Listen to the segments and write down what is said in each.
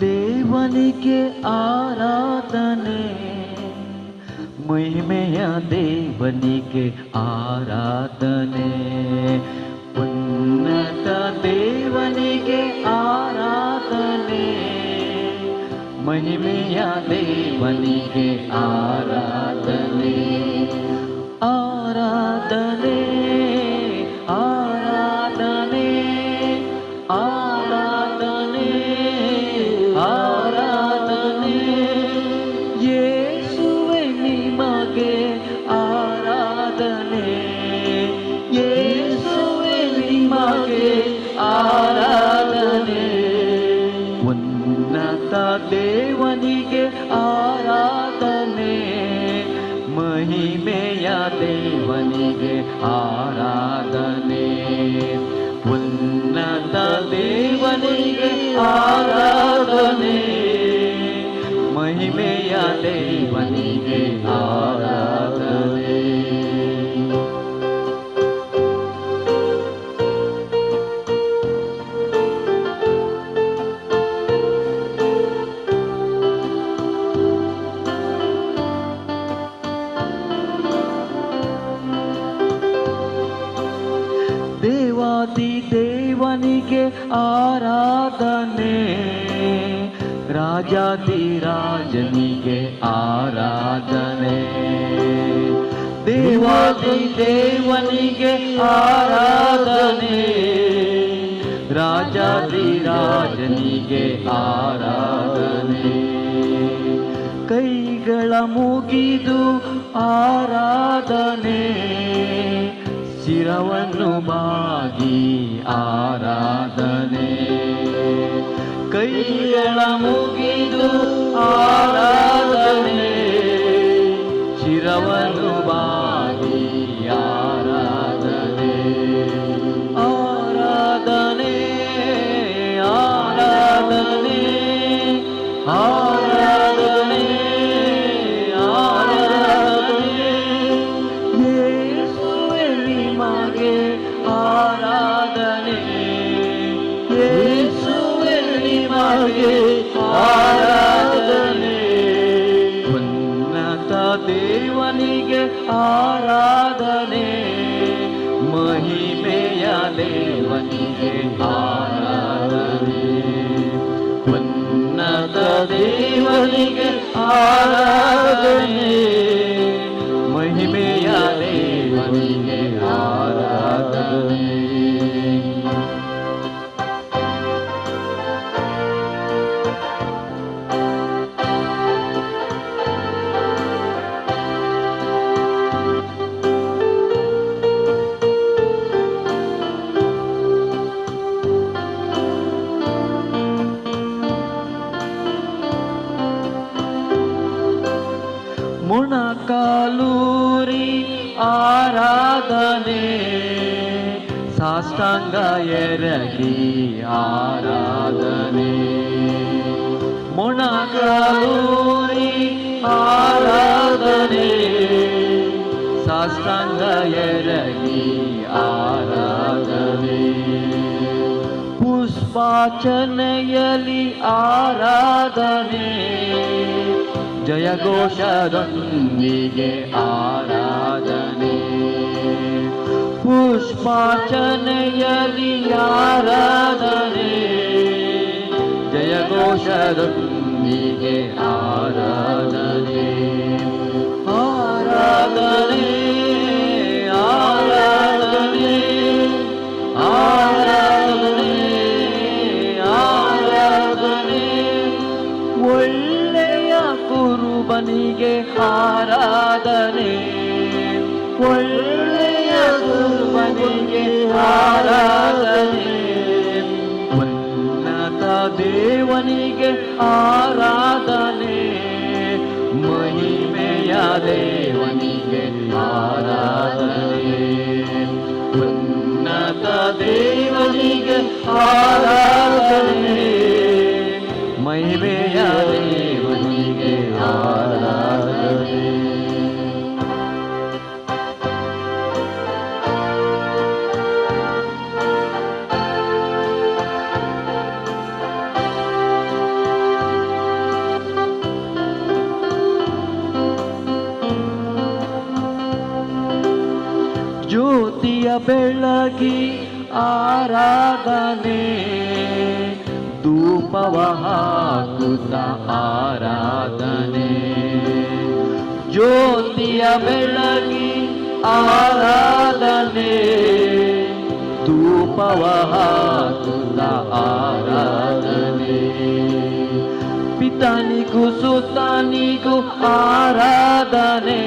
ದೇವನಿಗೆ ಆರಾಧನೆ, ಮಹಿಮೆಯ ದೇವನಿಗೆ ಆರಾಧನೆ, ಉನ್ನತ ದೇವನಿಗೆ ಆರಾಧನೆ, ಮಹಿಮೆಯ ದೇವನಿಗೆ ಆರಾಧನೆ, ಆರಾಧನೆ, ಆರಾಧನೆ, ಆರಾಧನೆ, ಆರಾಧನೆ, ಯೇಸುವೆ ನಿಮಗೆ ಆರಾಧನೆ, ಯೇಸುವೆ ನಿಮಗೆ ಆರಾಧನೆ, ಉನ್ನತ ದೇವನಿಗೆ ಆರಾಧನೆ, ಮಹಿಮೆಯ ದೇವನಿಗೆ ಆರಾಧನೆ, ಉನ್ನತ ದೇವನಿಗೆ ಆರಾಧನೆ, ಮಹಿಮೆಯ ದೇವನಿಗೆ ಆರಾಧನೆ. ದೇವಾದಿ ದೇವನಿಗೆ ಆರಾಧನೆ, ರಾಜಾದಿ ರಾಜನಿಗೆ ಆರಾಧನೆ, ದೇವಾದಿ ದೇವನಿಗೆ ಆರಾಧನೆ, ರಾಜಾದಿ ರಾಜನಿಗೆ ಆರಾಧನೆ, ಕೈಗಳ ಮುಗಿದು ಆರಾಧನೆ, ಶಿರವನ್ನು ಬಾಗಿ ಆರಾಧನೆ, ಕೈಗಳ ಮುಗಿದು ಆರಾಧನೆ, ಶಿರವನ್ನು ಬಾಗಿ ಆರಾಧನೆ, ಆರಾಧನೆ, ಆರಾಧನೆ, ಆರಾಧನೆ, ಆರಾಧನೆ, ಯೇಸುವೆ ನಿಮಗೆ ಆರಾಧನೆ, ಯೇಸುವೆ ನಿಮಗೆ ಆರಾಧನೆ, ಉನ್ನತ ದೇವನಿಗೆ ಆರಾಧನೆ, ಮಹಿಮೆಯ ದೇವನಿಗೆ ಆರಾಧನೆ, ಉನ್ನತ ದೇವನಿಗೆ ಆರಾಧನೆ, ಮಹಿಮೆಯ ದೇವನಿಗೆ ಆರಾಧನೆ. ಮೊಣಕಾಲೂರಿ ಆರಾಧನೆ, ಸಾಷ್ಟಾಂಗ ಎರಗಿ ಆರಾಧನೆ, ಮೊಣಕಾಲೂರಿ ಆರಾಧನೆ, ಸಾಷ್ಟಾಂಗ ಎರಗಿ ಆರಾಧನೆ, ಪುಷ್ಪಾರ್ಚನೆಯಲಿ ಆರಾಧನೆ, ಜಯಘೋಷದೊಂದಿಗೆ ಆರಾಧನೆ, ಪುಷ್ಪಾರ್ಚನೆಯಲಿ ಆರಾಧನೆ, ಜಯಘೋಷದೊಂದಿಗೆ ಆರಾಧನೆ, ಆರಾಧನೆ, ಆರಾಧನೆ, ಆರಾಧನೆ, ಆರಾಧನೆ, ಒಳ್ಳೆಯ ಕುರುಬನಿಗೆ ಆರಾಧನೆ, ಒಳ್ಳೆಯ ಕುರುಬನಿಗೆ ಆರಾಧನೆ, ಉನ್ನತ ದೇವನಿಗೆ ಆರಾಧನೆ, ಮಹಿಮೆಯ ದೇವನಿಗೆ ಆರಾಧನೆ, ಉನ್ನತ ದೇವನಿಗೆ ಆರಾಧನೆ, ಮಹಿಮೆಯ ದೇವನಿಗೆ ಆರಾಧನೆ. ಜ್ಯೋತಿಯ ಬೆಳಗಿ ಆರಾಧನೆ, ಧೂಪವ ಹಾಕುತ್ತ ಆರಾಧನೆ. ಜ್ಯೋತಿಯ ಬೆಳಗಿ ಆರಾಧನೆ, ಧೂಪವ ಹಾಕುತ್ತ ಆರಾಧನೆ. ಪಿತನಿಗೂ ಸುತನಿಗೂ ಆರಾಧನೆ,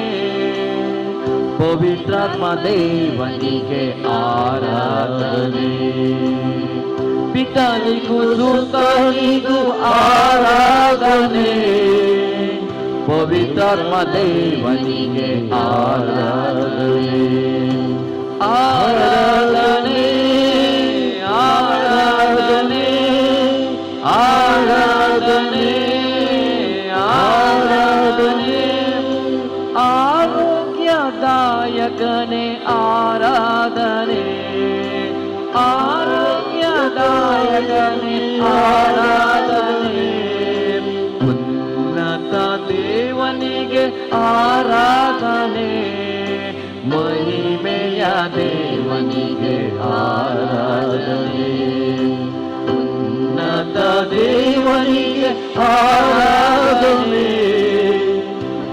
ಪವಿತ್ರಾತ್ಮ ದೇವನಿಗೆ ಆರಾಧನೆ. ಪಿತನಿಗೂ ಸುತನಿಗೂ ಆರಾಧನೆ, ಪವಿತ್ರಾತ್ಮ ದೇವನಿಗೆ ಆರಾಧನೆ. ಆರಾಧನೆ, ಆರಾಧನೆ, ಆರಾಧನೆ, ಆರಾಧನೆ. ಆರೋಗ್ಯದಾಯಕನೇ ಆರಾಧನೆ, ಆರೋಗ್ಯದಾಯಕನೇ ಆರಾಧನೆ. ಉನ್ನತ ದೇವನಿಗೆ ಆರಾಧನೆ, ಮಹಿಮೆಯ ದೇವನಿಗೆ ಆರಾಧನೆ. ಉನ್ನತ ದೇವನಿಗೆ ಆರಾಧನೆ,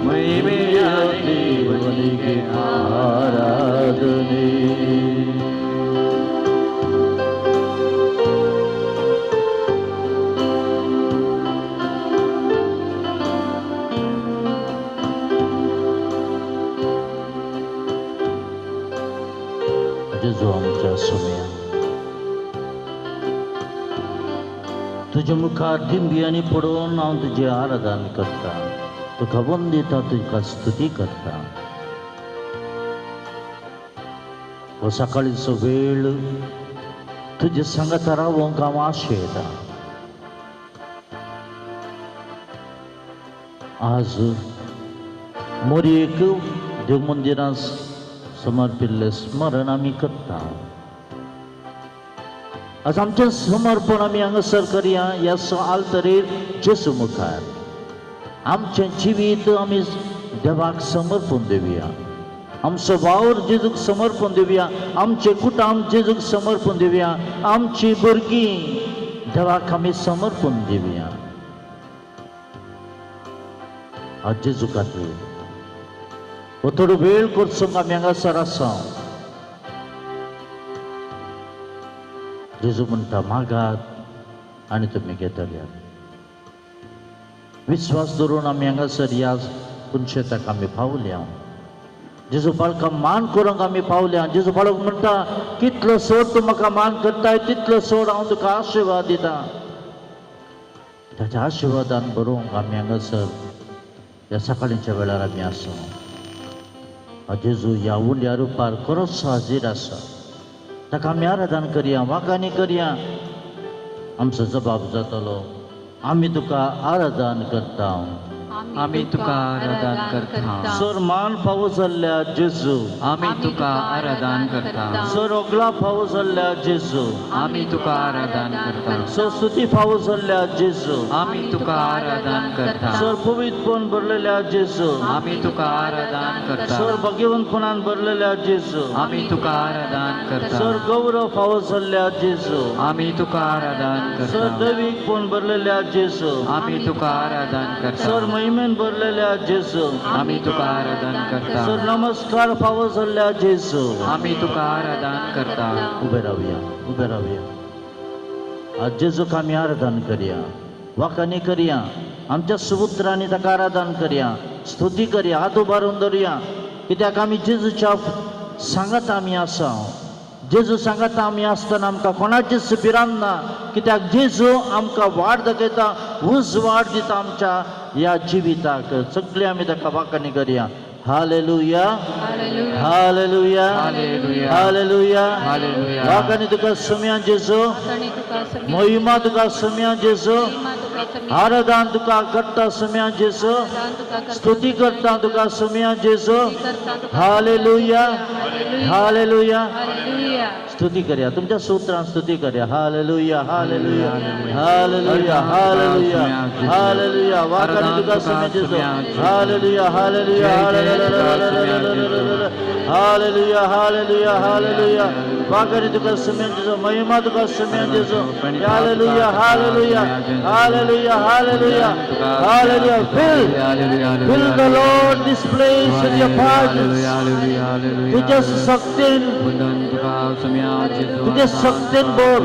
ಮಹಿಮೆಯ ದೇವನಿಗೆ ಆರಾಧನೆ. जेजू आमच्या सोम्या, तुज्या मुखार दिंबियांनी पडून हांव तुजें आराधन करता, तुका वंदिता, तुका स्तुती करता. हो सकाळीचो वेळ तुज्या सांगाता रावोंक हांव आशेता. आज मोरयेक देव मंदिरांत समर्पिल्लें स्मरण आमी करता. आज आमचें समर्पण आमी हांगासर करया ह्या आल्तरेर जेजू मुखार. आमचें जिवीत आमी देवाक समर्पण दिवया, आमचो वावर जेजूक समर्पण दिवया, आमचें कुटुंब जेजूक समर्पण दिवया, आमची भुरगीं देवाक आमी समर्पण दिवया. आज जेजू खातीर हो थोडो वेळ करचो आमी हांगासर आसा. जेजू म्हणटा, मागात आनी तुमी घेतले. विस्वास धरून आमी हांगासर ह्या कुनशेताक आमी पावल्या. जेजू बाळका मान करूंक आमी पावल्या. जेजू बाळक म्हणटा, कितलो सोड तूं म्हाका मान करताय तितलो सोड हांव तुका आशिर्वाद दिता. ताच्या आशिर्वादान बरोवंक आमी हांगासर ह्या सकाळीच्या वेळार आमी आसा. जेजू ह्या उंड्या रुपार खरोच हाजीर आसा. ताका आमी आराधन करया, वाखाणी करया. आमचो जबाब जातलो, आमी तुका आराधन करता. आमी तुका आराधन करता. सर मान फावो जाल्ल्या जेजू, आमी तुका आराधन करता. सर ओगला फावो जाल्ल्या जेजू, आमी तुका आराधन करता. सर स्तुती फावो जाल्ल्या जेजू, आमी तुका आराधन करता. सर पवित्रपण भरलेल्या जेजू, आमी तुका आराधन करता. सर भगवंतपणान भरलेल्या जेजू, आमी तुका आराधन करता. सर गौरव फावो जाल्ल्या जेजू, आमी तुका आराधन सर करता. दैवीकपण भरलेल्या जेजू, आमी तुका आराधन करता. सर महिमेन भरलेल्या जेजू, आमी तुका आराधन करता. सर नमस्कार फावो जाल्ल्या जेजू. आमी तुका आराधन करता. उबे रावया, उबे रावया. आज जेजूक आमी आराधन करया, वाखाणी करया, आमच्या सुपुत्रांनी ताका आराधन करया, स्तुती करया, हात उबारून धरुया. कित्याक आमी जेजूच्या सांगात आमी आसा. जेजू सांगात आमी आसतना आमकां कोणाचीच भिरांत ना, कित्याक जेजू आमकां वाट दाखयता, उजवाड दिता आमच्या ह्या जिविताक. सगळीं आमी ताका वाखाणी करया. Hallelujah, hallelujah, hallelujah. Hallelujah. Hallelujah. वाखाणी तुका सुम्या जेजू, महिमा तुका सुम्या जेजू, आराधन तुका करता सुम्या जेजू, स्तुती करता तुका सुम्या जेजू. Hallelujah, hallelujah. स्तुती करया, तुमच्या सूत्रान स्तुती करया. Hallelujah, hallelujah, hallelujah, hallelujah, hallelujah. वाखाणी तुका सुम्या जेजू. Hallelujah, hallelujah, hallelujah, Hallelujah, hallelujah, hallelujah. वाकरी तुका सुम्यान जेजू, महिमा तुका सुम्यान जेजू. Hallelujah, hallelujah, hallelujah, hallelujah, hallelujah. Fill, fill the Lord this place with your presence. तुझ्या शक्तीन, तुझ्या शक्तीन बोल.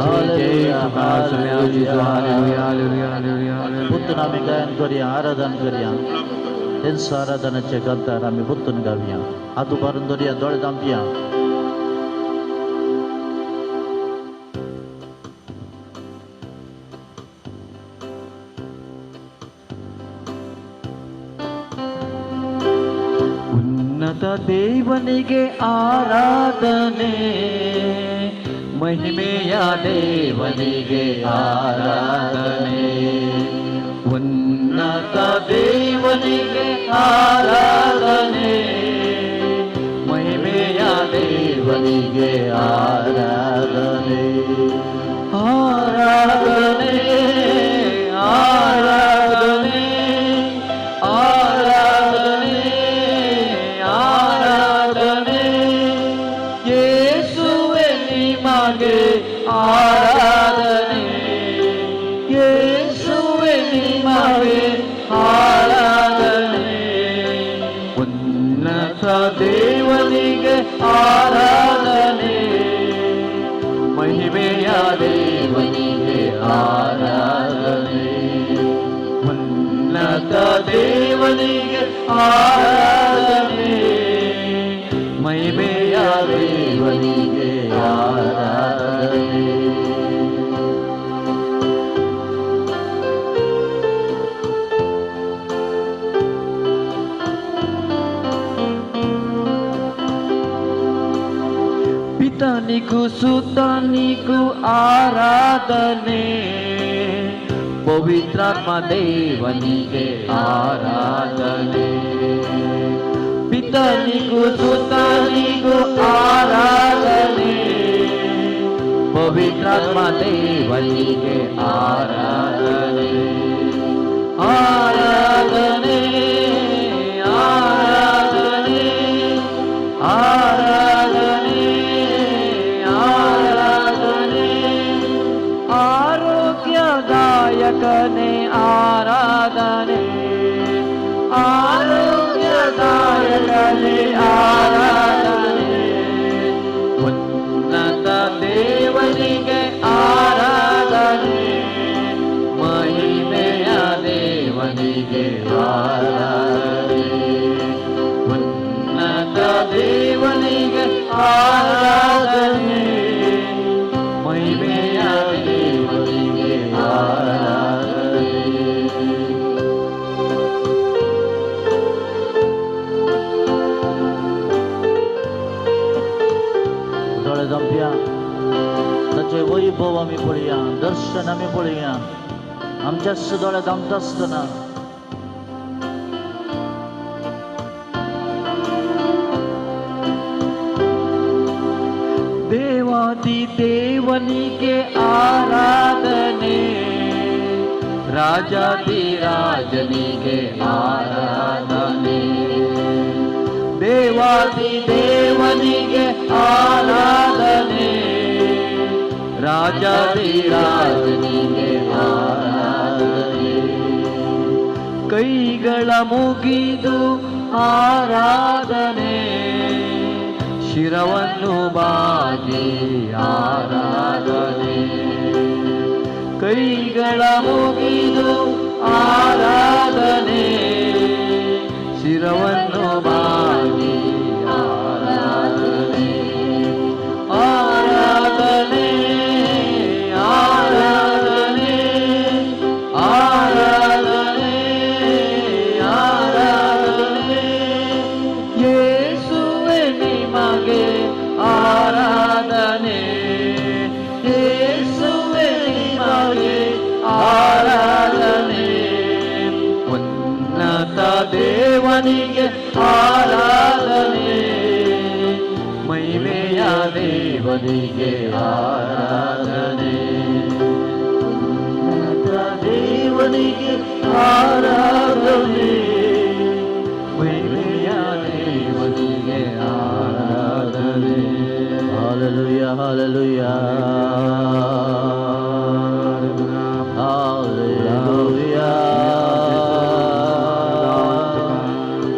Hallelujah, hallelujah. पुतून आमी गायन करूया, आराधन करूया. तेंच आराधनाचे गंतार आमी पुतून गावया. हात उबारून धरया, दोळे दामपया. ಉನ್ನತ ದೇವನಿಗೆ ಆರಾಧನೆ, ಮಹಿಮೆಯ ದೇವನಿಗೆ ಆರಾಧನೆ. ಉನ್ನತ ದೇವನಿಗೆ ಆರಾಧನೆ, ಮಹಿಮೆಯ ದೇವನಿಗೆ ಆರಾಧನೆ. ಆರಾಧನೆ, ಆರಾಧನೆ, ಆರಾಧನೆ, ಆರಾಧನೆ. ಯೇಸುವೆ ನಿಮಗೆ ಆರಾಧನೆ, ಯೇಸುವೆ ನಿಮಗೆ ಆರಾಧನೆ. ಉನ್ನತ ದೇವನಿಗೆ ಆರಾಧನೆ, ಮಹಿಮೆಯ ದೇವನಿಗೆ ಆರಾಧನೆ. ಉನ್ನತ ದೇವನಿಗೆ ಆರಾಧನೆ, ಮಹಿಮೆಯ ದೇವನಿಗೆ ಆರಾಧನೆ. ಪಿತನಿಗೂ ಸುತನಿಗೂ ಆರಾಧನೆ, ಪವಿತ್ರಾತ್ಮ ದೇವನಿಗೆ ಆರಾಧನೆ. ಪಿತನಿಗೂ ಸುತನಿಗೂ ಆರಾಧನೆ, ಪವಿತ್ರಾತ್ಮ ದೇವನಿಗೆ ಆರಾಧನೆ. ಆರಾಧನೆ, ಆರಾಧನೆ, ಆರಾಧನೆ, ಆರಾಧನೆ. ಆರೋಗ್ಯದಾಯಕನೇ ಆರಾಧನೆ, ಆರೋಗ್ಯದಾಯಕನೇ ಆರಾಧನೆ. ಉನ್ನತ ದೇವನಿಗೆ ಆರಾಧನೆ, ಮಹಿಮೆಯ ದೇವನಿಗೆ ಆರಾಧನೆ. ಉನ್ನತ ದೇವನಿಗೆ ಆರಾಧನೆ, ಮಹಿಮೆಯ ದೇವನಿಗೆ ಆರಾಧನೆ. दोळे धांपया, ताचें वैभव आमी पळया, दर्शन आमी पळया. आमच्याच दोळे धांपता आसतना ದೇವಾದಿ ದೇವನಿಗೆ ಆರಾಧನೆ, ರಾಜಾದಿ ರಾಜನಿಗೆ ಆರಾಧನೆ. ದೇವಾದಿ ದೇವನಿಗೆ ಆರಾಧನೆ, ರಾಜಾದಿ ರಾಜನಿಗೆ ಆರಾಧನೆ. ಕೈಗಳ ಮುಗಿದು ಆರಾಧನೆ, ಶಿರವನ್ನು ಬಾಗಿ ಆರಾಧನೆ. ಕೈಗಳ ಮುಗಿದು ಆರಾಧನೆ, ಶಿರವನ್ನು ಬಾಗಿ ಆರಾಧನೆ. ಆರಾಧನೆ, ಆರಾಧನೆ, ಆರಾಧನೆ, ಆರಾಧನೆ. ಯೇಸುವೆ ನಿಮಗೆ ಆರಾಧನೆ, ಯೇಸುವೆ ನಿಮಗೆ ಆರಾಧನೆ. ಉನ್ನತ ದೇವನಿಗೆ ಆರಾಧನೆ, ಮಹಿಮೆಯ ದೇವನಿಗೆ ಆರಾಧನೆ. ಉನ್ನತ ದೇವನಿಗೆ ಆರಾಧನೆ, ಮಹಿಮೆಯ ದೇವನಿಗೆ. Hallelujah. Hallelujah.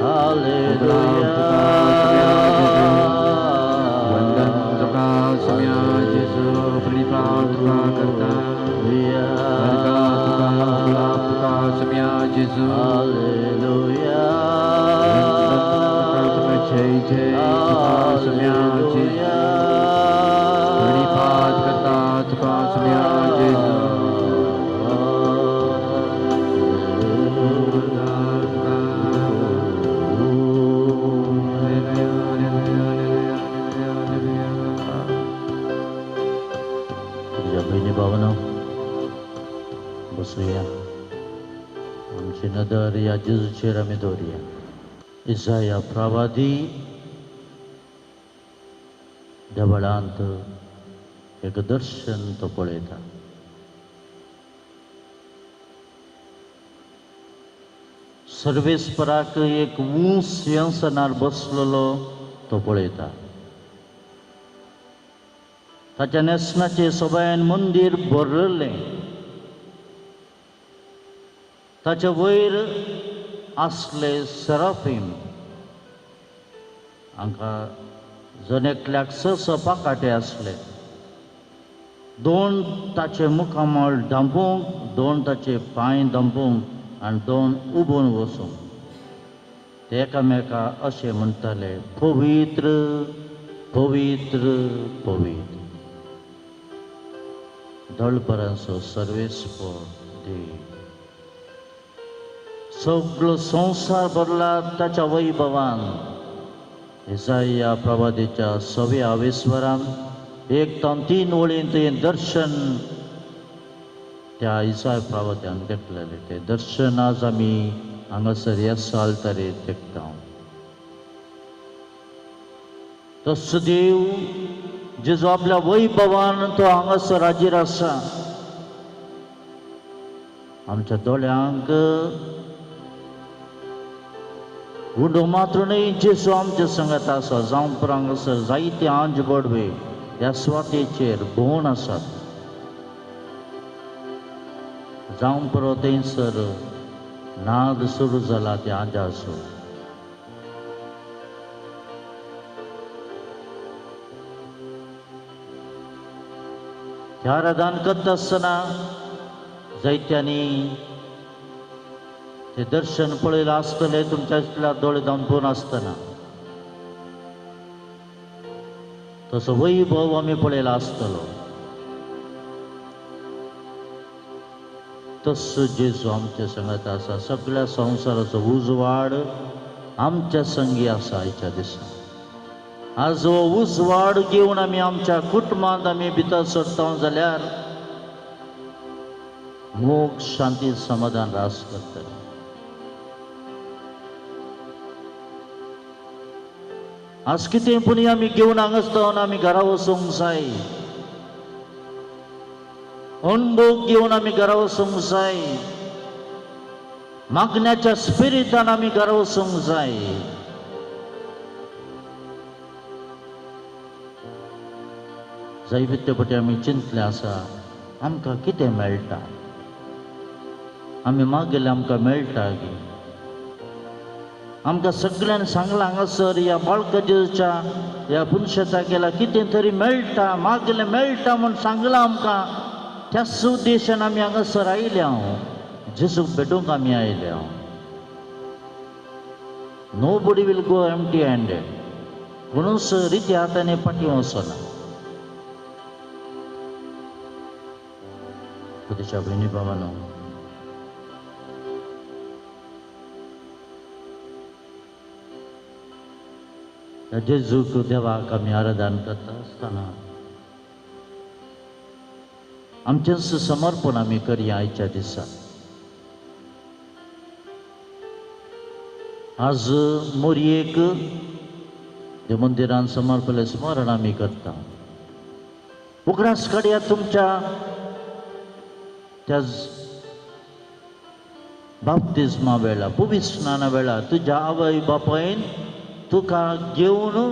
Hallelujah. वंदन तुका सुम्या जेजू, प्रणिपात तुका करता. तुका गुलाब तुका सुम्या जेजू. Hallelujah. वंदन तुका जय जय तुका सुम्या जेजू, प्रणिपात करता तुका सुम्या जेजू. तुझ्या भयणी भावना बसुया. आमची नदर ह्या जेजूचेर आमी दवरुया. इसाया प्रवादी देवळांत एक दर्शन तो पळयता. सर्वेस्पराक एक ऊंच सिंहासनार बसलेलो तो पळयता. ताच्या न्हेसणाचे सोबायन मंदीर भरलें. ताच्या वयर आसले सेराफीम. हांकां जण एकल्याक स स पाकाटे आसले. दोन ताचे मुखामळ धांपूंक, दोन ताचे पांय धांपूंक आनी दोन उबून वचूंक. ते एकामेका अशें म्हणटाले, पवित्र, पवित्र, पवित्र दळपरांचो सर्वेस्पर देव. सगळो संवसार भरला ताच्या वैभवान. इसाया प्रवादीच्या सव्या आवेस्वरान 1 तावन 3 वळींत हें दर्शन त्या इसाय प्रवाद्यान घेतलेलें. तें दर्शन आज आमी हांगासर ह्या सालतारेर देखता. तसो देव जेजो आपल्या वैभवान तो हांगासर हाजीर आसा. आमच्या दोळ्यांक उंडो मात्र न्हय, जेजू आमच्या संगत आसा. जावं पुरो हांगासर जायते आंज बडवे ह्या सुवातेचेर भोंवून आसात. जावं पुरो थंयसर नाद सुरू जाला त्या आंजाचो. त्या आराधन करता आसतना जायत्यांनी ते दर्शन पळयलां आसतलें तुमच्या दोळे धांपून आसतना. तसो वैभव आमी पळयला आसतलो. तसो जेजू आमच्या संगत आसा. सगळ्या संवसाराचो उजवाड आमच्या संगी आसा आयच्या दिसा. आज हो उजवाड घेवन आमी आमच्या कुटुंबांत आमी भितर सरता जाल्यार मोग, शांती, समाधान रास करतले. आज कितें पूण आमी घेवन हांगासर आमी घरा वचूंक जाय. अणभव घेवन आमी घरा वचूंक जाय. मागण्याच्या स्पिरिटान आमी घरा वचूंक जाय. जायते पटी आमी चिंतलें आसा आमकां कितें मेळटा, आमी मागयलें आमकां मेळटा की. आमकां सगळ्यांनी सांगलां हांगासर ह्या बाळकाच्या ह्या पुनशेता केला कितें तरी मेळटा, मागलें मेळटा म्हूण सांगलां आमकां. त्याच उद्देशान आमी हांगासर आयल्या, जेजूक भेटूंक आमी आयल्या. Nobody will go empty handed. कोणूच रित्या हाताने फाटीं वचना. तुझ्या भयणी बाबांनो, जेजूक देवाक आमी आराधन करता आसतना आमचेंच समर्पण आमी करया आयच्या दिसा. आज मोरयेक मंदिरान समर्पले स्मरण आमी करता. उगडास काडया तुमच्या त्या बाप्तिज्मा वेळा, पवित्र वेळा तुज्या आवय बापायन तुका घेवन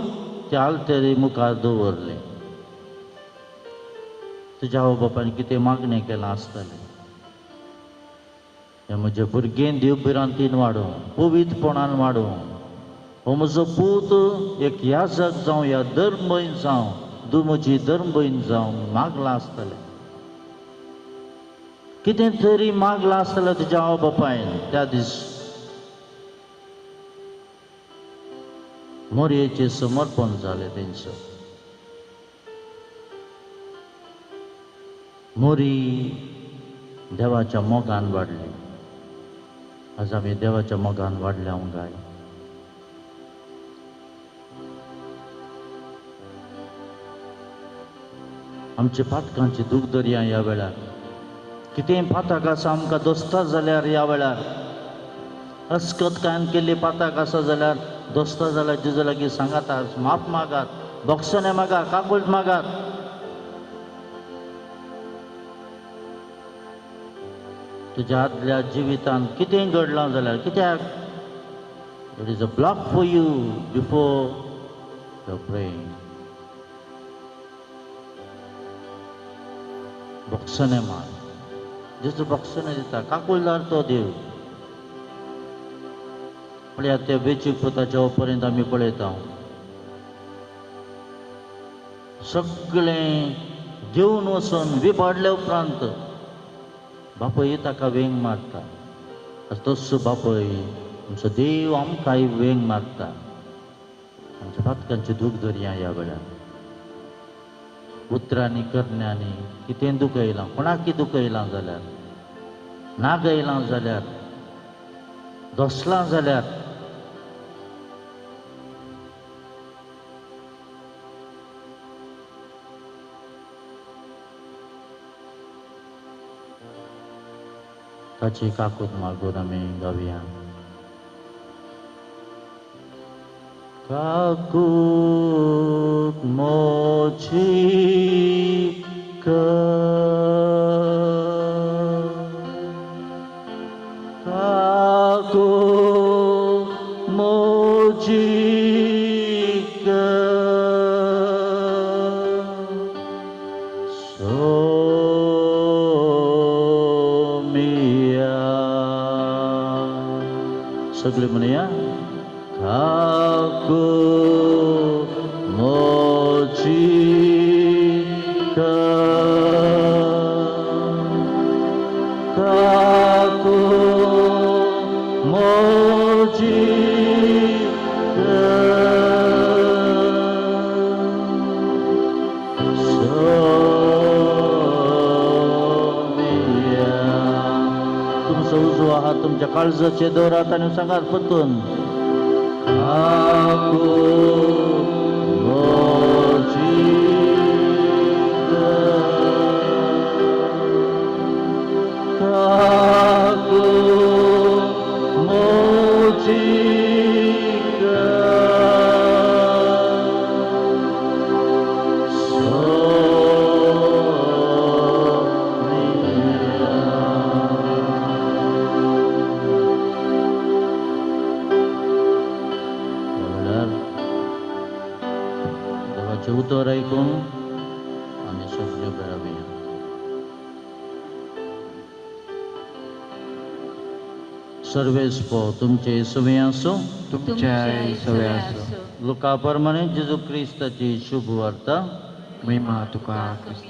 त्या आल्तेरी मुखार दवरलें. तुज्या आवय बापायन कितें मागणें केलां आसतलें, हें म्हजें भुरगें देव भिरांतीन वाडोवं, पवित्रपणान वाडोवं, हो म्हजो पूत एक याजक जावं या धर्मभयण जावं, तूं म्हजी धर्मभयण जावं मागलां आसतलें. कितें तरी मागलां आसतलें तुज्या आवय बापायन त्या दीस मोरयेचें समर्पण जालें तेंचो. मोरी देवाच्या मोगान वाडली. आज आमी देवाच्या मोगान वाडल्या गाय. आमच्या पातकांची दूख दर्या ह्या वेळार कितेंय पातक आसा आमकां दोस्ता जाल्यार ह्या वेळार अस्कत कायन केल्ली पातक आसा जाल्यार दोस्ता जाल्यार जेजू लागीं सांगात, माफ मागात, बोक्सने मागात, काकूट मागात. तुज्या आदल्या जिवितांत कितें घडलां जाल्यार कित्याक it is a block for you before your praying. बोक्सने माग, जेजू बोक्सने दिता, काकुळदार तो देव. पळयात त्या वेचीक पुताच्या पर्यंत आमी पळयता सगळें घेवन वचून विपाडल्या उपरांत बापय ताका वेंग मारता. तोच बापय आमचो देव आमकांय वेंग मारता. आमच्या पातकांची दूख दर्या ह्या वेळार उतरांनी करण्यांनी कितें दुखयलां, कोणाकी दुखयलां जाल्यार, नागयलां जाल्यार, दोसलां जाल्यार, ताची काकूत मागून आमी गावया. काकूत मोची काकूत मोची सगळे म्हणया काकूत मोची काकूत मोची सोमिया. तुमचो उजवो हात तुमच्या काळजाचे दवरात आनी सांगात परतून काकूत मोची काकूत मोची सोमिया. वेळार देवाचें उतर आयकून आमी सगळ्यो मेळोवया. सर्वेस्पो तुमचे सुवे आसूं, तुमच्याय सवे आसूं. लुका प्रमाणे जेजू क्रिस्ताची शुभ वार्ता. महिमा तुका क्रिस्त.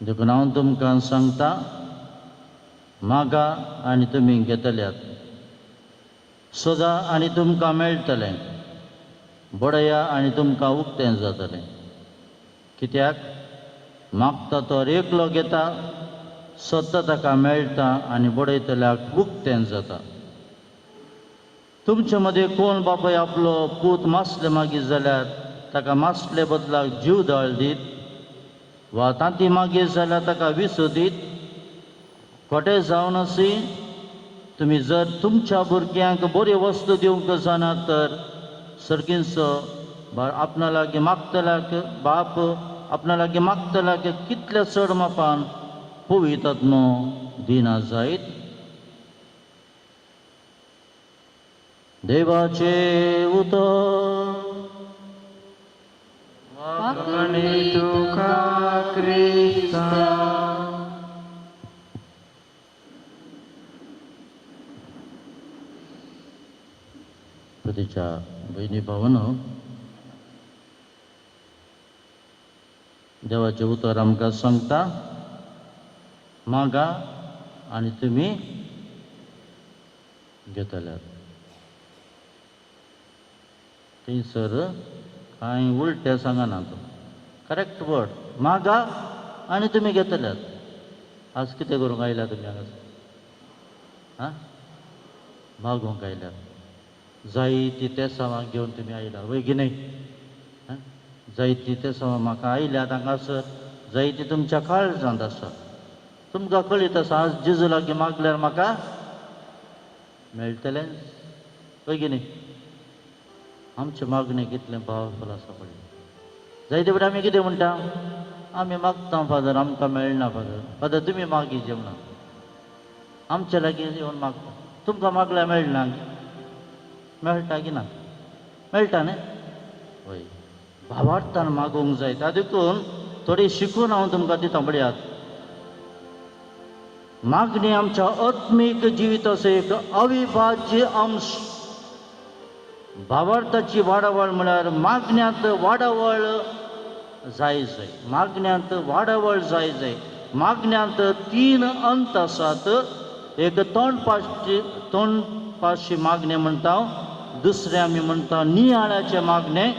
देखून हांव तुमकां सांगता, मागा आनी तुमी घेतल्यात, सोदा आनी तुमकां मेळटलें, बडया आनी तुमकां उक्तें जातलें. कित्याक मागता तो एकलो घेता, सोदता ताका मेळटा आनी बडयतल्याक उक्तें जाता. तुमचे मदें कोण बापाय आपलो पूत मासले मागीर जाल्यार ताका मासले बदलाक जीव दाळ दीत, वा तांती मागीर जाल्यार ताका विसू दीत? खोटें जावन आसी, तुमी जर तुमच्या भुरग्यांक बऱ्यो वस्तू दिवंक जाणात तर सर्गींचो आपणा लागीं मागतल्याक बाप आपणा लागीं मागतल्याक कितल्या चड मापान पवित्र न्हू दिना जायत. देवाचें उतर. वाखाणी तुका प्रीतीच्या भयणी भावांनो, देवाचें उतर आमकां सांगता, मागा आनी तुमी घेतल्यात. थंयसर कांय उलटें सांगना तो, करेक्ट वर्ड, मागा आनी तुमी घेतल्यात. आज कितें करूंक आयल्या तुमी हांगासर? आं, मागूंक आयल्यात. जायती तेसांवां घेवन तुमी आयला वय की न्हय? जायती तेसांवां म्हाका आयल्यात हांगासर, जायती तुमच्या काळजांत आसा. तुमकां कळीत आसा आज जेजू लागीं मागल्यार म्हाका मेळटलेंच वय की न्हय? आमचें मागणें कितलें पावरफूल आसा पळय. जायते फावटी आमी कितें म्हणटा, आमी मागता फादर, आमकां मेळना फादर, फादर तुमी मागी जेवणा आमच्या लागीं येवन मागता. तुमकां मागल्यार मेळना? मेळटा की ना? मेळटा न्ही? हय, भावार्थान मागूंक जाय. त्या देखून थोडी शिकून हांव तुमकां दिता. पळयात, मागणी आमच्या आत्मीक जिविताचो एक अविभाज्य अंश. भावार्थाची वाडावळ म्हळ्यार मागण्यांत वाडावळ जाय जाय, मागण्यांत वाडावळ जाय जाय. मागण्यांत तीन अंत आसात. एक तोंडपाशी, तोंडपाशी मागणें म्हणटा, दुसरें आमी म्हणटा नियाळाचें मागणें,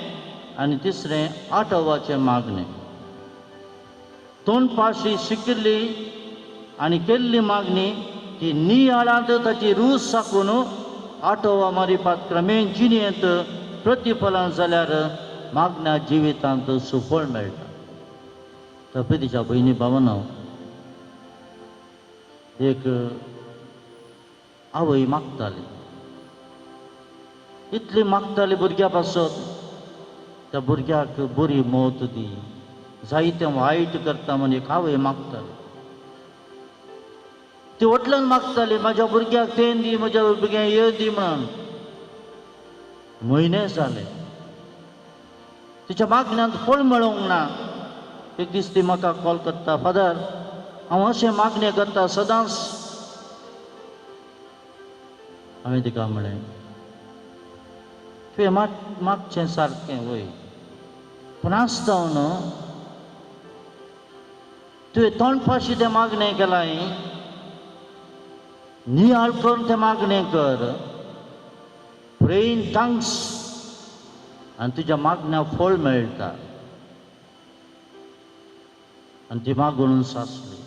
आनी तिसरें आठवाचें मागणें. तोंडपाशी शिकिल्ली आनी केल्ली मागणी ती नियाळांत ताची रूच साकून आठवा मारिपात क्रमेण जिणेंत प्रतिफलन जाल्यार मागण्या जिवितांत सुफळ मेळटा. तर प्रितीच्या भयणी भावांनो, एक आवय मागताली, इतली मागताली भुरग्या पासत, त्या भुरग्याक बरी मौत दी, जायतें वायट करता म्हण एक आवय मागताली. ती वटल्यान मागताली, म्हाज्या भुरग्याक तें दी, म्हज्या भुरग्याक हें दी म्हणून. म्हयने जाले तिच्या मागण्यांत फळ मेळोंक ना. एक दीस ती म्हाका कॉल करता, फादर हांव अशें मागणें करता सदांच. हांवें तिका म्हळें, तुवें मागचें सारकें वय, पूण आसता न्हू तुवें तोंडपाशी तें मागणें केलां, नियाळ करून तें मागणें कर, प्रे इन टंग्स, आनी तुज्या मागण्या फळ मेळटा. आनी ती मागून सासली.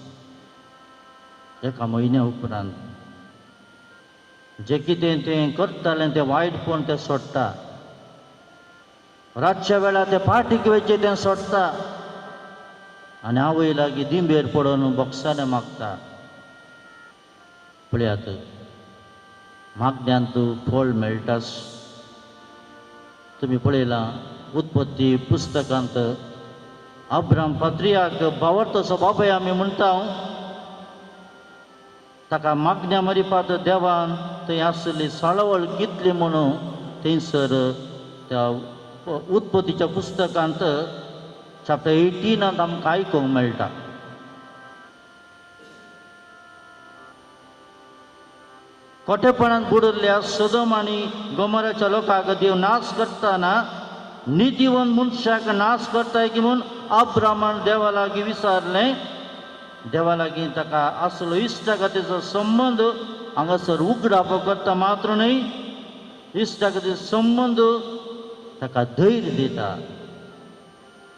एका म्हयन्या उपरांत जें कितें तें करतालें तें वायटपण तें सोडटा, रातच्या वेळार तें पार्टीक वयचें तें सोडटा, आनी आवय लागीं दिंबेर पडून बोक्साने मागता. पळयात, मागण्यांत फळ मेळटाच. तुमी पळयलां उत्पत्ती पुस्तकांत अब्राम पात्रियाक भावार्थाचो बाबय आमी म्हणटा, ताका मागण्या मरिपात देवान थंय आसली साळावळ कितली म्हणून थंयसर त्या उत्पत्तीच्या पुस्तकांत चॅप्टर 18 आमकां आयकूंक मेळटा. खोटेपणान बुडिल्ल्या सदम आनी गोमराच्या लोकांक देव नाश करतना नितीवन मनशाक नाश करताय की म्हूण अब्रामान देवा लागीं विचारलें. देवा लागीं ताका आसलो इश्टागतीचो संबंद हांगासर उगडापो करता मात्र न्हय, इश्टागतीचो संबंद ताका धैर्य दिता.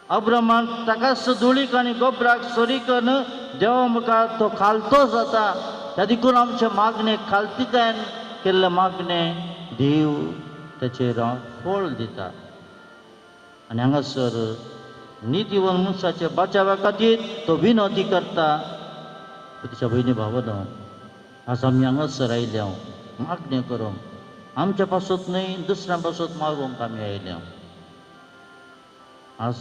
अब्रामान ताकाच धुळीक आनी गोबराक सरी करून देवा मुखार तो खालतो जाता. त्या देखून आमचे मागणे खालतिकायन केल्ले मागणे देव ताचेर फळ दिता. आनी हांगासर नितीवन मनशाचे बचावा खातीर तो विनोदी करता. तिच्या भयणी भावनो, आज आमी हांगासर आयल्या मागणें करूंक, आमच्या पासत न्हय दुसऱ्यां पासत मागूंक आमी आयल्या. आज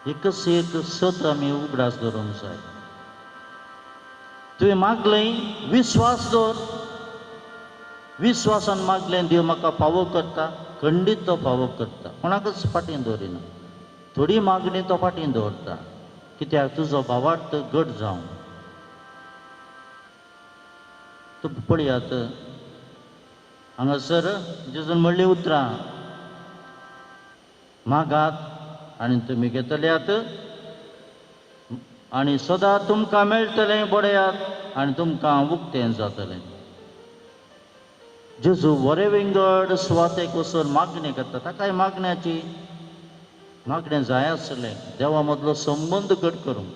एकच एक सत आमी उगडास दवरूंक जाय. तुवें मागलें विस्वास दवर, विस्वासान मागलें देव म्हाका फावो करता, खंडीत तो फावो करता, कोणाकच फाटीं दवरिना. थोडी मागणी तो फाटीं दवरता, कित्याक तुजो भावार्थ घट जावं. तूं पळयात, हांगासर जेजून म्हणलीं उतरां, मागात आनी तुमी घेतल्यात आनी सदां तुमकां मेळटलें, बडयात आनी तुमकां उक्तें जातलें. जेजू बरे विंगड सुवातेक वचून मागणें करता. ताकाय मागण्याची मागणें जाय आसलें, देवा मदलो संबंद घट करूंक.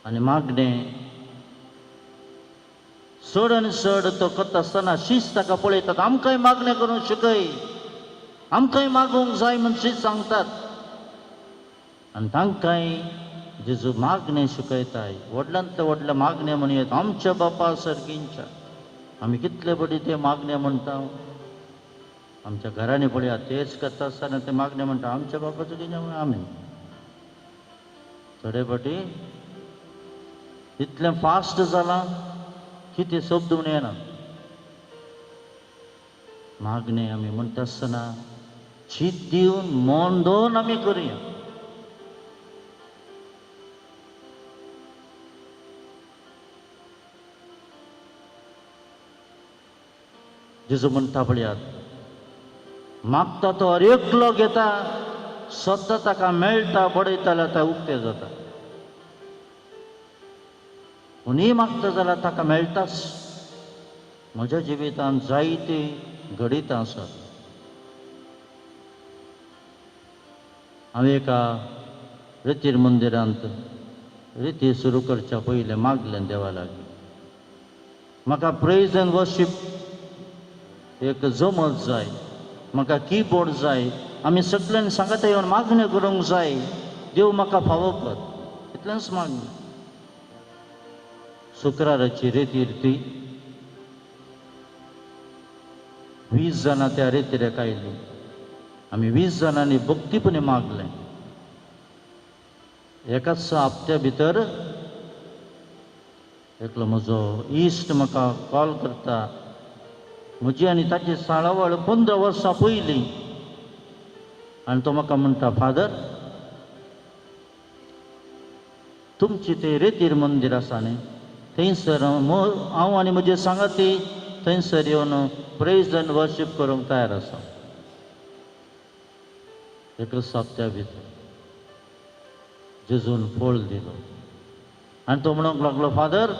आनी मागणें चड आनी चड तो करता आसतना शीस ताका पळयतात, आमकांय मागणें करूंक शिकय, आमकांय मागूंक जाय म्हूण शीस सांगतात. आनी तांकांय जेजू मागणें शिकयताय. व्हडल्यांतलें व्हडलें मागणें म्हणयत आमच्या बापा सर्गींच्या. आमी कितले पटी तें मागणें म्हणटा आमच्या घरांनी पळयात, तेच करता आसतना तें मागणें म्हणटा आमच्या बापा सर्गींच्या आमी. थोडे फाटी इतलें फास्ट जालां की ते शब्द म्हण येना. मागणें आमी म्हणटा आसतना चीत दिवन मन दवरून आमी करुया. जेजू म्हणटा पळयात, मागता तो हर एकलो घेता, स्वता ताका मेळटा, बडयता जाल्यार ताका उक्तें जाता. कोणीय मागता जाल्यार ताका मेळटाच. म्हज्या जिवितांत जायतीं घडितां आसात. हांवें एका रितीर मंदिरांत रिती सुरू करच्या पयलें मागलें देवा लागीं, म्हाका प्रेज एंड वर्शीप एक जमत जाय, म्हाका किबोर्ड जाय, आमी सगल्यांनी सांगाता येवन मागण्यो करूंक जाय, देव म्हाका फावो कर, इतलेंच मागणें. शुक्राराची रेतीर ती 20 जाणां त्या रेतिरेक आयलीं. आमी 20 जाणांनी भक्तीपणी मागलें. एकाच हप्त्या भितर एकलो म्हजो इश्ट म्हाका कॉल करता, म्हजी आनी ताची साळावळ 15 वर्सां पयलीं, आनी तो म्हाका म्हणटा, फादर तुमची ते रेतीर मंदीर आसा न्ही, थंयसर हांव आनी म्हजे सांगाती थंयसर येवन प्रेज एंड वर्शीप करूंक तयार आसा. एकच हप्त्या भितर जेजून फळ दिलो. आनी तो म्हणूंक लागलो, फादर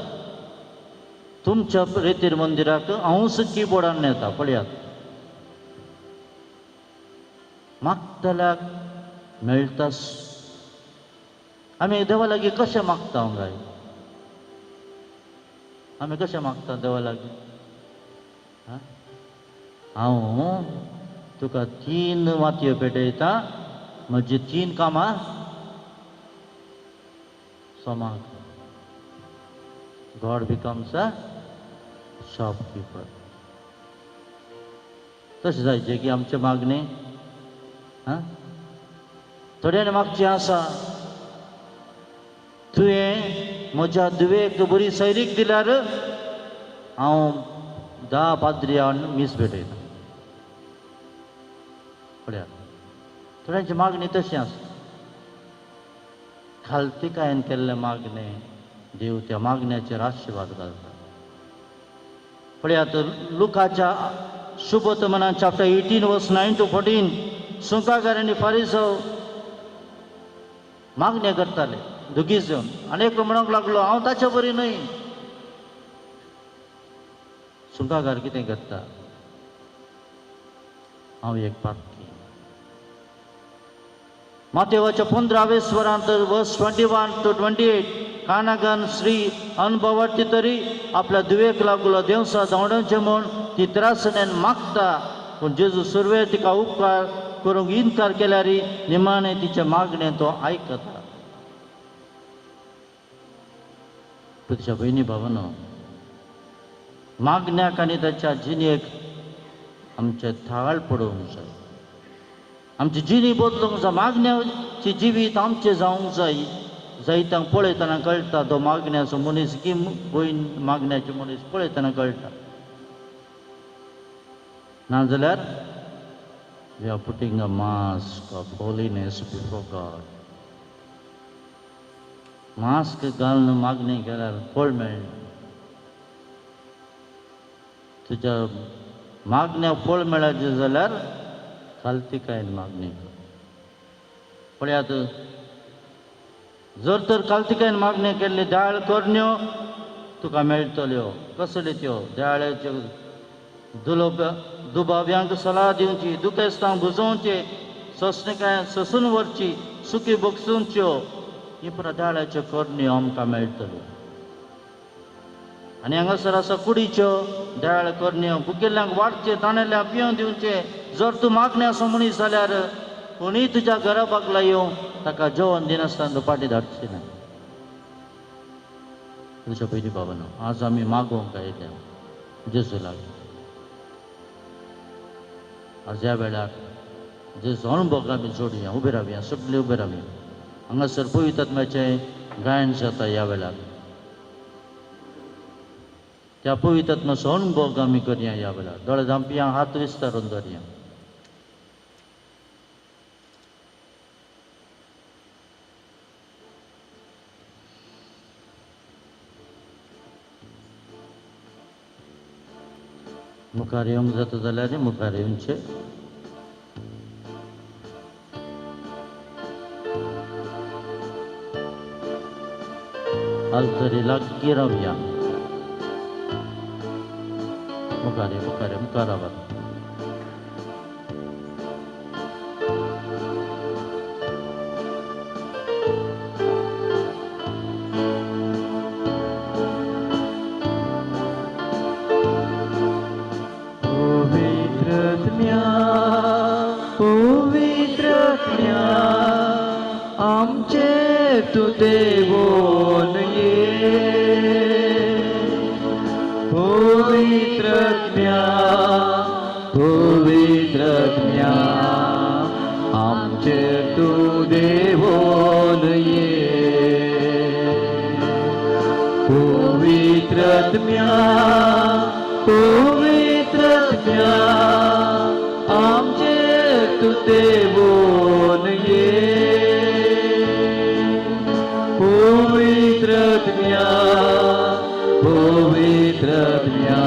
तुमच्या रेतीर मंदिराक हांवूच किबोर्डान येता, पळयात. मागतल्याक मेळटाच. आमी देवा लागीं कशें मागता गाय? आमी कशें मागता देवा लागीं? हांव तुका 3 वातयो पेटयता, म्हजी 3 कामां सोमाक. God becomes a shopkeeper. तशें जायचें की आमचें मागणें आं थोड्यांनी मागचें आसा, तुवें म्हज्या धुवेक बरी सैरीक दिल्यार हांव 10 पाद्रियान मीस भेटयता. पळयात, थोड्यांची मागणी तशी आसा. खालतीकायेन केल्लें मागणें देव त्या मागण्याचेर आशिर्वाद घालता. पळयात, लुकाच्या शुभतमना चॅप्टर 18 वर्स 9 to 14, सुंकाकार आनी फारिसांव मागणें करताले दोगीच येवन. आनी एकलो म्हणूंक लागलो, हांव ताचे बरी न्हय. सुंकाकार कितें करता? हांव एक पातकी. मातेवाच्या 15व्या स्वरांत वर्स 21 to 28, कानागन श्री अनुभवाची तरी आपल्या धुवेक लागलो देवसा धांवडावचें म्हूण ती त्रासण्यान मागता, पूण जेजू सुरवे तिका उपकार करूंक इनकार केल्यार निमाणें तिचें मागणें तो आयकता. तुज्या भयणी भावानो, मागण्याक आनी ताच्या जिणेक आमचें थाळ पडोवंक जाय, आमची जिणी बदलूंक जाय, मागण्याची जिवीत आमचें जावंक जाय. जायत्यांक पळयतना कळटा तो मागण्याचो मनीस की भयण मागण्याचे मनीस पळयतना कळटा. नाजाल्यार we are putting a mask of holiness before God. Mask घालून मागणी केल्यार फळ मेळना. तुज्या मागण्या फळ मेळाचें जाल्यार कालतिकायेन मागणी कर. पळयात, जर तर कालतिकायेन मागण्यो केल्ली दयाळ करण्यो तुका मेळटल्यो. कसल्यो त्यो? दयाळाच्यो दुबाव्यांक सलाह दिवची, दुखेस्तांक बुजोवचे, सोंसणीकाय सोंसून व्हरची, सुखी बगसुंच्यो, ही पुरा दयाळाच्यो करण्यो आमकां मेळटल्यो. आनी हांगासर आसा कुडीच्यो दयाळ करण्यो, भुकेल्ल्यांक वाडचें, ताणेल्ल्यांक पिवन दिवचें. जर तूं मागणें आसा मनीस जाल्यार कोणीय तुज्या घरा बागला येवं ताका जेवण दिनासतना तूं फाटीं धाडची ना. तुज्या पयलीं बाबानो, आज आमी मागोवंक आयल्या जेजू लागीं. आज ह्या वेळार जेजू अणभव आमी जोडया, उबे रावया, सगळे उबे रावया. हांगासर पवित्र आत्म्याचें गायन जाता ह्या वेळार. त्या पवित्र आत्म्याचो अणभव आमी करया ह्या वेळार. दोळे धांपया, हात विस्तारून धरया. मुखार येवंक जाता जाल्यार मुखार येवचें. आल्तरी लागीं रावया. मुखार मुखार मुखार रावात. तूं देवोन ये, पवित्र आत्म्या, पवित्र आत्म्या, आमचेर तूं देवोन ये. पवित्र आत्म्या, पवित्र आत्म्या, आमचेर तूं देवोन ये. पवित्र आत्म्या, पवित्र आत्म्या,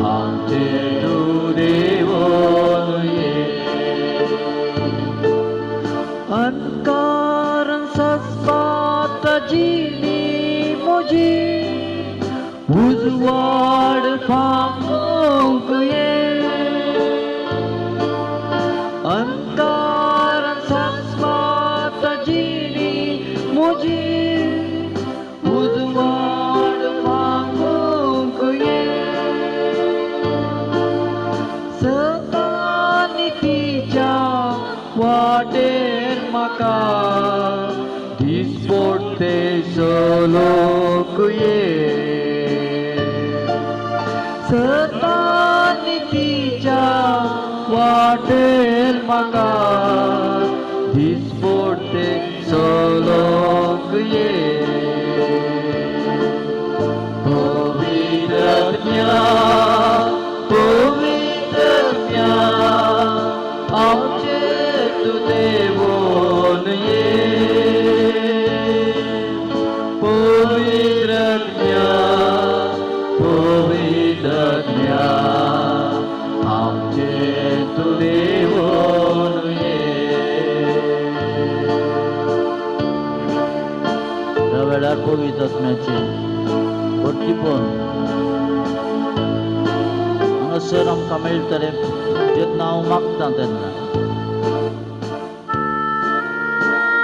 आमचेर तूं देवोन ये. अंधकारान सजपात जिणी म्हजी, उजवाड फांकूंक ये. अंधकारान सजपात जिणी म्हजी, उजवाड फांकूंक ये. सतानितीच्या वाटेर म्हाका दिसपडटे चलोवंक ये. सतानितीच्या वाटेर म्हाका दिसपडटे चलोवंक ये. पवित्र आत्म्या, पवित्र आत्म्या, आमचेर तूं देवोन ये. पवित्र आत्म्या, पवित्र आत्म्या, आमचेर तूं देवोन ये. ह्या वेळार पवित्र आत्म्याचें भरतीपण हांगासर आमकां मेळटलें जेन्ना हांव मागता तेन्ना.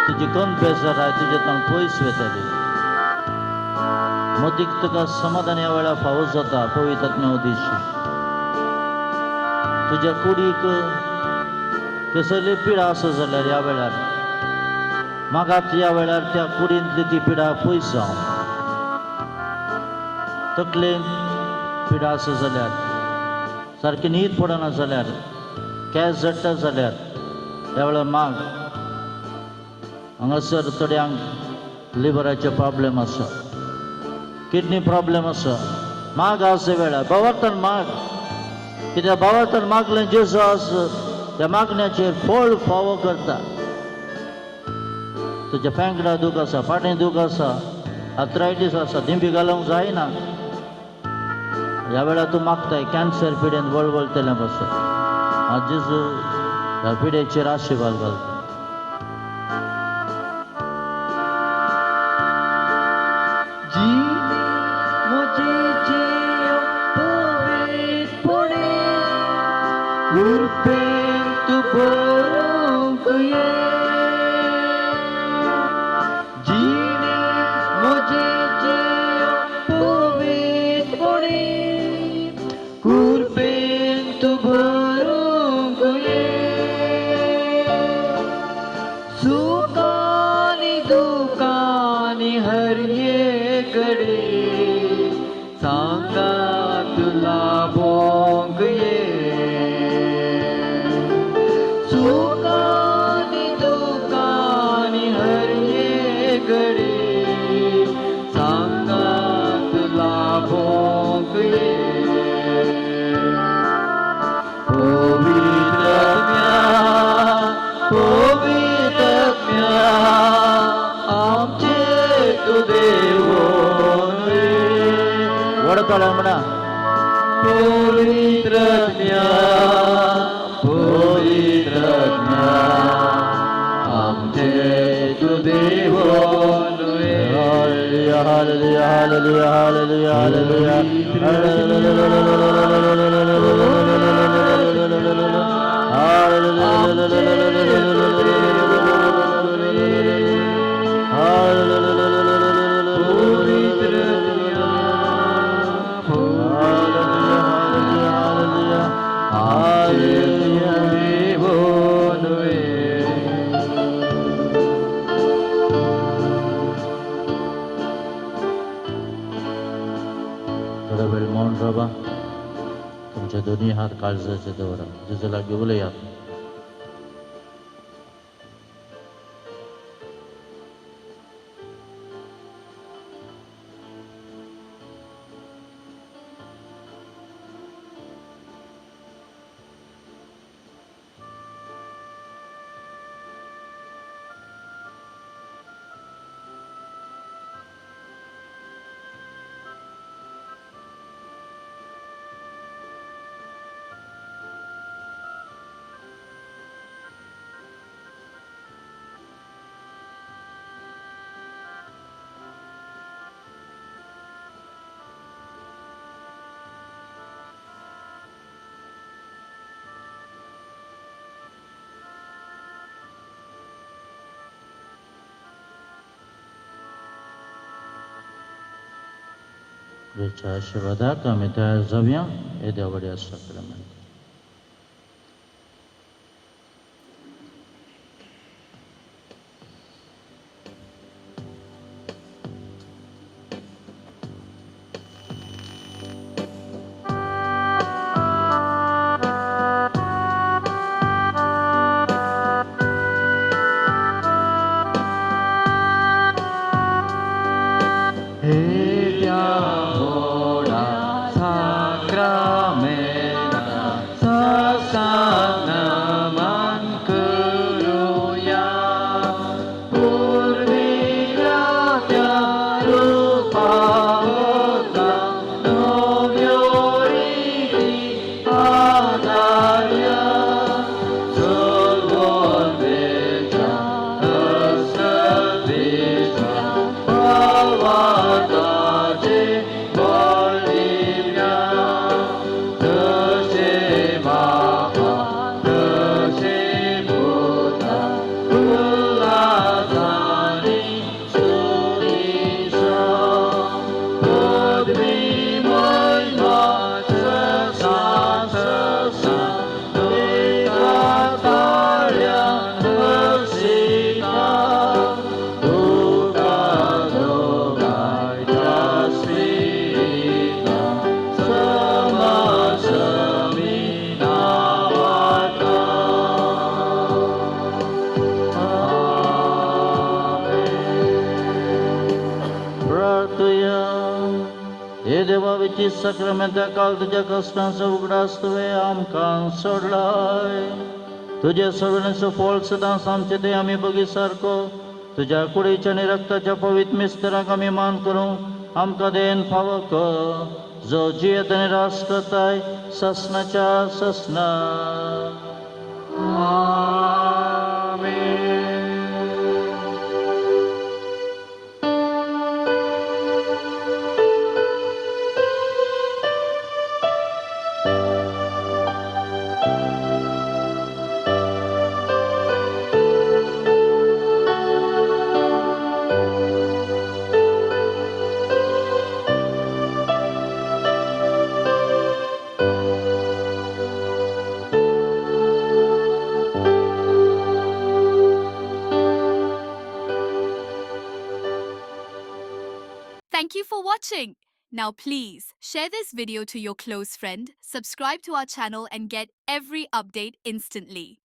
तुजी कनपेसराय तुजेंतल्यान पयस वतली. मदीक तुका समाधान ह्या वेळार फावो जाता पवित्र आत्म्या उदेशी. तुज्या कुडीक कसली पिडा आसा जाल्यार ह्या वेळार मागात ह्या वेळार त्या कुडींतली ती पिडा पयस जावं. तकलेन पिडा आसा जाल्यार, सारकी न्हीद पडना जाल्यार, केंस झडटा जाल्यार ह्या वेळार माग. हांगासर थोड्यांक लिवराचे प्रॉब्लेम आसा, किडनी प्रॉब्लेम आसा. माग आज वेळार भावार्थान माग. कित्याक भावार्थान मागलें जेजू आज त्या मागण्याचेर फळ फावो करता. तुज्या फेंकडा दूख आसा, फाटीं दूख आसा, आर्थरायटीस आसा, दिंबी घालूंक जायना, ह्या वेळार तूं मागताय कॅन्सर पिडेन वळवळटलें पासून आज जेजू ह्या पिडेचेर आशिर्वाद घालता. म्हणा पवित्र पवित्र आमचे तू देव. Hallelujah, hallelujah, hallelujah, hallelujah, hallelujah. थोडो वेळ मौन रावा, तुमचे दोन्ही हात काळजाचे दवरा, जेजू लागीं उलयात. देवाच्या आशिर्वादाक आमी तयार जावया. येद्या व्हडल्या साक्रामेंत. साक्रामेंता काल तुज्या कश्टांचो उगडास तुवें आमकां सोडलाय. तुज्या सगळ्यांचो फळ सदांच आमचे ते आमी बगी सारको तुज्या कुडीच्या आनी रक्ताच्या पवित्र मिस्तराक आमी मान करूं आमकां then फावो कर. जो जियेत आनी रास करताय ससनाच्या ससना. आमेन. Thank you for watching. Now please share this video to your close friend, subscribe to our channel and get every update instantly.